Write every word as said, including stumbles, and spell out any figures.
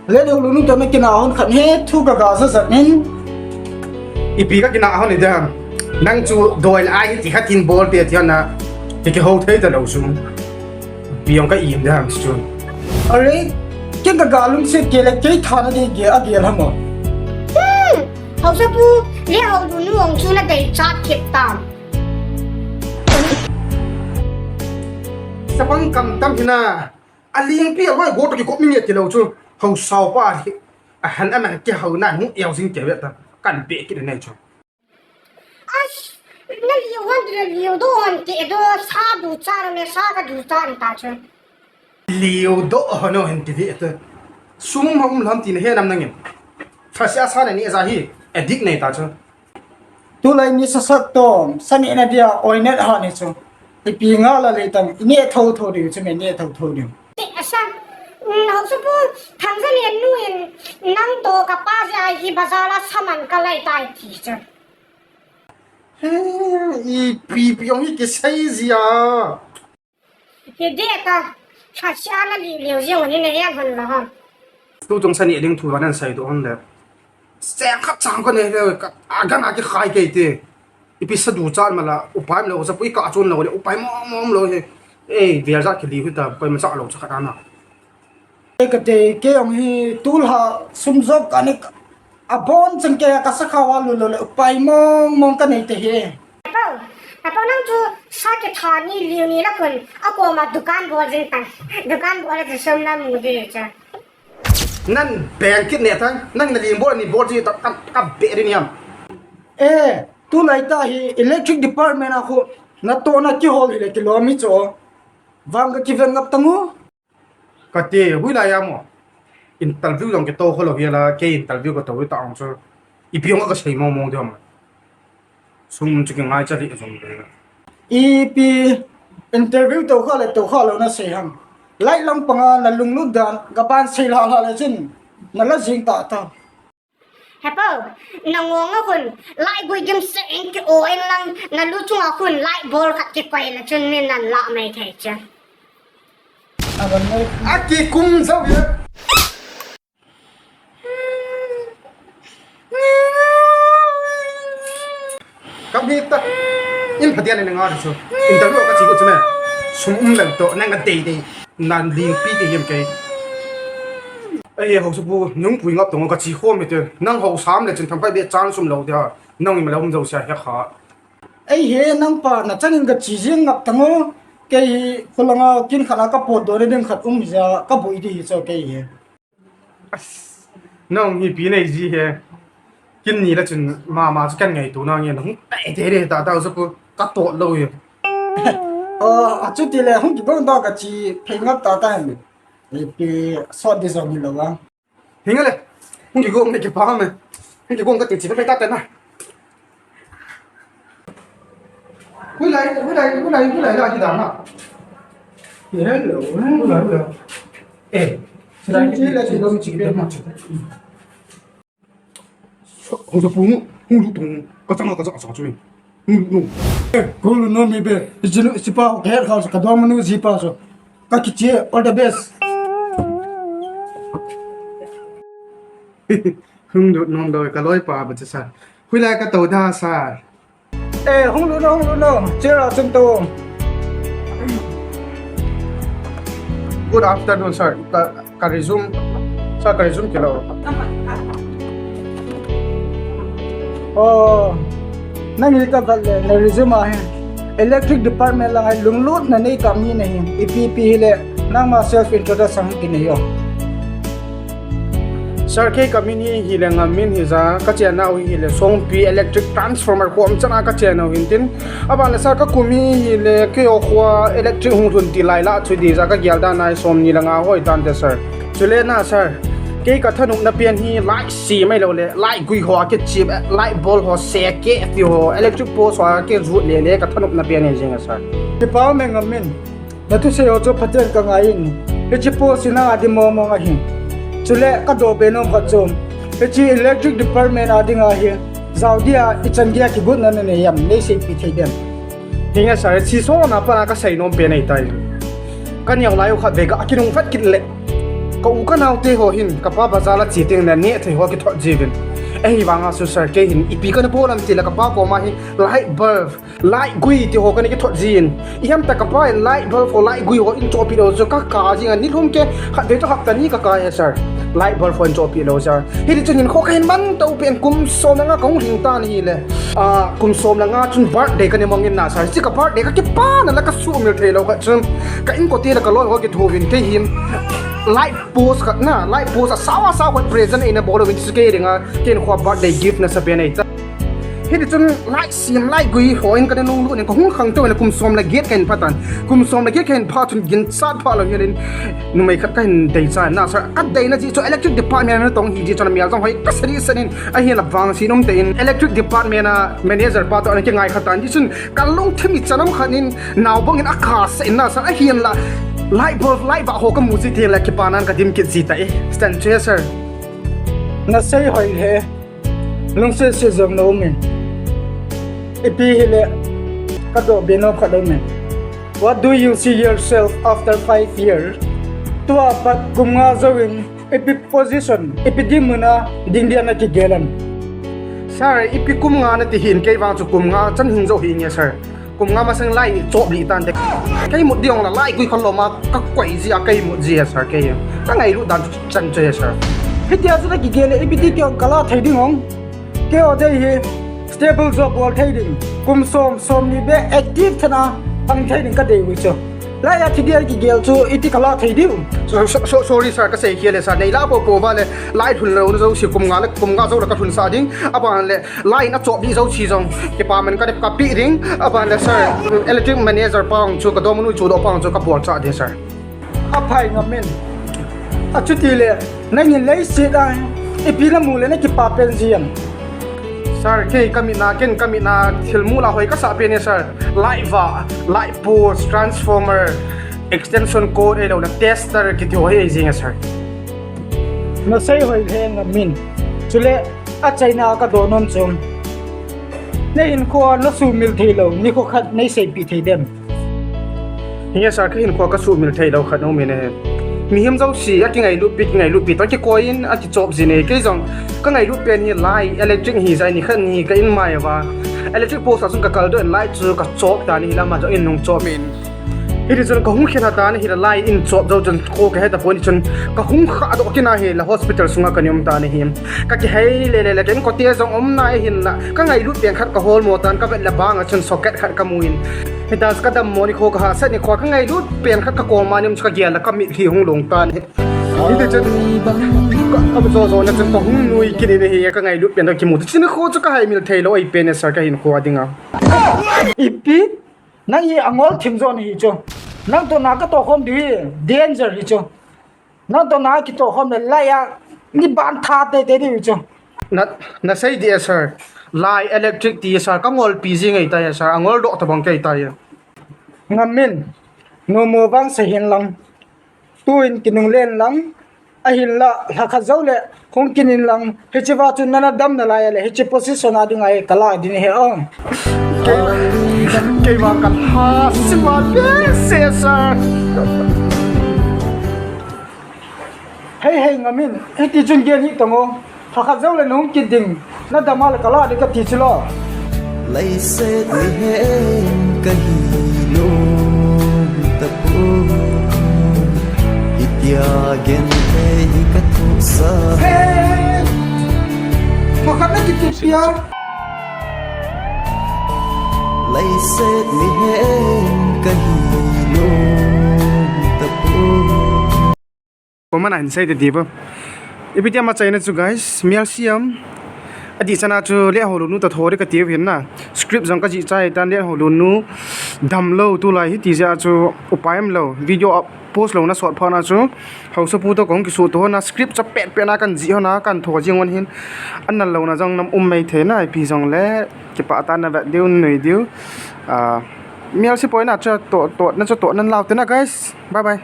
Leo lunu to na kina hon khat he thu ka ga sa sa min. Ipi ka kina hon ni da. Nang chu doi la ai ti khat in bol te ti na. Ti ke ho thei ta lo chu. Piang ka im da chu. Are, ken ka ga lung se ke le ke tha na de ge a ge la mo. Hmm. Hausa pu, le hau lunu ong chu na dei chat kit tam. Sapang kam tam hina. A lingpi a loi go to ki kop mi nge ti lo chu. Hau sao pa hi. A han a man ki hau na nu eo sing ke ve ta. Kan be ki nei chu. Ash, na liu han de liu do han ke do sa du cha me sa ka du cha ta chu. Liu do ho no hen ti ve ta. Sum ma um lam ti na he nam nangin. Fa sia sa na ni za hi. Edik nei ta chu. Tulai ni sasak tom, sani na dia oinet ha ni chu. Ipi nga la le tang, ine tho tho diu chu me ne tho tho diu. Te asa, mm, hausa pu, thangsa le nu in, nang to ka pa ja hi bazar la saman ka lai tai ti chu. He, ipi pi ong hi ki sai zia. Hi de ta, kha sia na li liu ziu ni ne ya hon la ha. Tu tung sani ding thu nan sai tu hon le. Seng khat chang ko ne le, ka, a gan a ki khai ke te. Ipi sa du chan ma la, upai lo, sa pui ka chun lo le, upai mo mo lo he. Ei, vel za ki li hu ta, koi ma cha lo cha khat ana. Ka te ke ong hi tul ha sum jop ka ni ka, a bon chang ke ka sa kha wa lu lo le upai mong mong ka nei te he. Apo, apo nang chu sa ke tha ni liu ni la kun, a ko ma dukan bol jing ta. Dukan bol le sum na mu de cha. Nan beng kit ne thang, nang na ling bol ni bol ji ta ka, ka be ri niam. Eh, tulai ta hi electric department a khu na to na ki hol hi le ki lo mi cho. Vang ka ki ven ngap ta ngu. Ka ti, hui lai a mo. Interview jong kito kho lo hi la, ke interview ka to ta ong so. Ipi ong ka sei mong mong de mo. Sum chu ki ngai cha li jong de. Ipi interview to kho le to kho lo na sei ham. Lai lang panga na lunglut dan, ka ban sei la la le chin. Na la jing ta ta. Hepo, na ngong a khun, lai gui gim se eng ki o eng lang, na lu chunga khun, lai bol khat ki koi na chun min nan la mai thei cha. A ban mai. A ki kum zau ya. Kam hi ta. In phatia ne nga chu. Interview ka chi ko chu me. Sum um lem to, nang ka dei dei. Nan ling pi ke yem ke. Ei, hausa pu, nung pui ngap tong ka chi khom mi te. Nang hau sam le chin tham kai be chan sum lo dia. Nang i ma lo um zo sia he kha. Ei he, nang pa, na changin ka chi jing ngap tang o. Kei hi, khulanga kin khat a ka pot do ding khat um ja, ka bui di hi cho kei hi. As, nang hi pi nei ji he. Kin ni la chun mama chu kan ngai tu na nge nang. Ei, te re ta ta zo pu ka to lo ye. Oh, a chu ti le hung ki bong da ka chi phei ngap ta ta hen. Ei pi sot di zo ni lo wa. Hinga le. Hung ki gong ne ki pa me. Hung ki gong ka ti chi pe ta ta na. Hui lai, hui lai, hui lai, hui lai la ki da na. Hello, hui lai, hui lai. Eh, chi lai ki la chi lo mi chi pe ma chi. Hung sa pu, hung lu tung, ka chang ka chang sa chu mi. Hung lu. Eh, ko lu no mi be. Chi lu si pa, her kha ka do ma nu si pa so. Ka kiche, all the best. Hung lut nom doi ka loi pa ba cha sa. Hui lai ka to da sa. Eh, hung lut no, hung lut no. Chair a chun to. Good afternoon, sir. Ka, ka resume. Sir, ka resume kilo. Oh. Nang hi ka vat le, na resume a hin. Electric department lang a lunglut na nei ta mi na hin. Ipi pi hi le, nangma self introduction ki nei o. Sir, kei ka min hi, hi le Ngamin hi ja, ka chena u hi le Songpi electric transformer khom chana ka chena u hin tin. Aban le sir, ka kum hi, hi le kei o khua electric hung lhun ti lai la chu di ja ka gel dan ai som ni le nga hoi tan te sir. Chule na sir, kei ka thanop na pen hi light si mai lo le, light gui ho a ke chip, light bulb ho se ke ti ho, electric post ho a ke jut le le ka thanop na pen hi jing a sir. Ki pau me Ngamin. Na thusei ho chu phaten ka ngai in. Hichi post hi nang a di mong mong ahi. Chule ka do be nom khat chu. Hichi electric department a ding ahi. Jao dia i chan dia kibut na na nei yam nei sei pi thei dem. Hinga sir, chi so na pa na ka sei nom pen ai tai. Ka neo lai u khat ve ka kinung phat kit le. Ka u ka naote ho hin, ka pa bazar a che teng le neh thei ho kithot jiuvin. Ahivanga chu sir, kei hin ipi kana bol ham tile ka pa koma hin light bulb, light gui ti ho kana kithot jin. Ihamta ka pa in light bulb ho, light gui ho eihin chohpeh lou chu ka kap jing a, nilhum kei khatvei chu hapta ni ka kap e sir. Light bulb ho eihin chohpeh lou sir. Hiti chun hinkho kahin man to pen kum som le nga kahung lhing tan ahile. Ah, kum som le nga chun birthday kana mong in na sir. Hiche ka birthday ka kipana la ka sumil thei lou khat chun, ka inkote le ka loi ho kithouvin kei hin light post khat na, light post asao asao khat present eina bol uvin, chu kei dinga, kei hinkho birthday gift nasa pen ahi tai. Hiti chun light sem, light gui ho in kana nunglut in kahung khangtou in kum som le get kahin pha tan. Kum som le get kahin pha chun ginchat pha lou hel in numei khat kahin deicha in na sir. Ka deina jeh chu electric department a natong ahi jeh chun amel jong hoi kasa dehset in, ahinla vangset um tah in electric department a manager pa toh ana kingai kha tan. Hiti chun ka lungthim ichan ham khat in naobang in akasa in na sir, ahinla light bulb, light vah ho kamu jeh teng le kipanan kadim kit ji tai. Chan chu e sir. Nasei hoi lheh e. Lungset set jong na um in. Ipi hile, ka dohbe nom khat um in. What do you see yourself after five years? Tua pat kum nga jouvin ipi position, ipi dinmun a ding dia nakigel em? Sir, ipi kum nga nati hin, kei vang chu kum nga chan hung jou hi nge sir. Kum nga masang light chop lih tante. Ka imut ding la light gui khalom a ka koi ji a ka imut ji e sir kei. Ka ngailut dan chu chan chu e sir. Hitia chu nakigel le ipi ti kei jong ka la thei ding ham? Kei jong dei hi stable job bol thei ding. Kum som, som ni beh active tah a pang thei ding ka dei u chu. Light a thi dia kigel chu iti ka la thei diu. So, so, so, sorry sir, ka sei khel e sir. Nei la popo uva le light lhun louna jouse kum nga le, kum nga jou le ka lhunsah ding. Aban le light in achop lih jouse jong kipaman ka dep ka peh ding. Aban le sir, electric manager pa jong chu ka dom u chu doh pa jong chu ka bolchah ding sir. Aphai ngam in. Achuti le, nangin leiset a ipi namu le nakipa pen ji em? Sir, kei ka mit na, ken ka mit na thil mu la hoi kasah pen e sir. Light vah, light post, transformer, extension cord, ahilou le tester kiti ho hi eijing e sir. Nasei hoi lheh ngam in. Chule, achaina ka doh nom chu, na hinkho a na sumil thei lou nikho khat nei seipeh thei dem? Hinge sir, ka hinkho a ka sumil thei lou khat um in ahi. Mihem jouse a kingailut pi, kingailut pi toh kikoi in akichop jin ahi. Kei jong ka ngailut pen hi light, electric hi jeh in nikhat ni ka in mai uva electric post a chun ka kaldoh in light chu ka chop tan ahi, aman jong in nung chop in. Hiti chun ka hung khen a tan ahi, la light in chop jou chun kho ka he tapon, chun ka hung khah doh kit in ahile hospital sunga ka um tan ahi. Ka kihei le le le, ka inkote jong um nai ahinla, ka ngailut pen khat ka hol mo tan, ka vet le bang a chun socket khat ka mu in. Hitia chu ka dammo nikho, ka hahsat nikho, ka ngailut pen khat ka koma um chu ka gel le ka mitlhi hung long tan ahi. Hiti chun ka, ka jo jo na chun ka hung nui kit in ahi, ka ngailut pen ka kimu chu nikho chu ka haimil thei lou ahi pen e sir, ka hinkho a dinga. Ipi? Nang hi angol thim jo nahi chu. Nang toh na ka tohkhom diu hi danger hi chu. Nang toh na kitohkhom le light a ni ban tha teitei diu hi chu. Na, nasei dih e sir. Light, electric ti sir, ka ngolpi jing ahi tai sir. Angol doh tabang kei tai. Ngam in. Nomo vang sei hen lang. Tuin kinung len lang, ahinla, lhakhat jou le, hung kit in lang, hiche va chu nana dam nalai a le, hiche position a ding ahi, ka la ding ahi o. Kei, kei vang ka lhasim a behseh sir. Hei, hei, ngam in, hiti chun gel hih tang o. Lhakhat jou le nahung kit ding. Na dam a le ka la ding kati chu lo. Leiset mihem kahi nom tapon. Hitia genthei hi ka thohsa. Hey! Pakhat na kiti pia. Leiset mihem kahi nom tapon. Comment a hin sei tei diu. Ipi ti ham achaina chu guys, Mial Siam. Adih chana chu Lethaolun nu toh tho ding kati u ahin na. Script jong ka jih chai tan Lethaolun nu damlou tulai hiti jeh a chu upai umlou. Video up post louna sot phat na chu haosapu toh kahung kisuto hon a script chu pet pet na kan jih hon a kan tho jing hon hin. Anal louna jong nam um mai thei na ipi jongle kipah tah in na vet diu nui diu. Ah, Mial Siam poi na chu toh, toh na chu toh nan lau te na guys. Bye bye.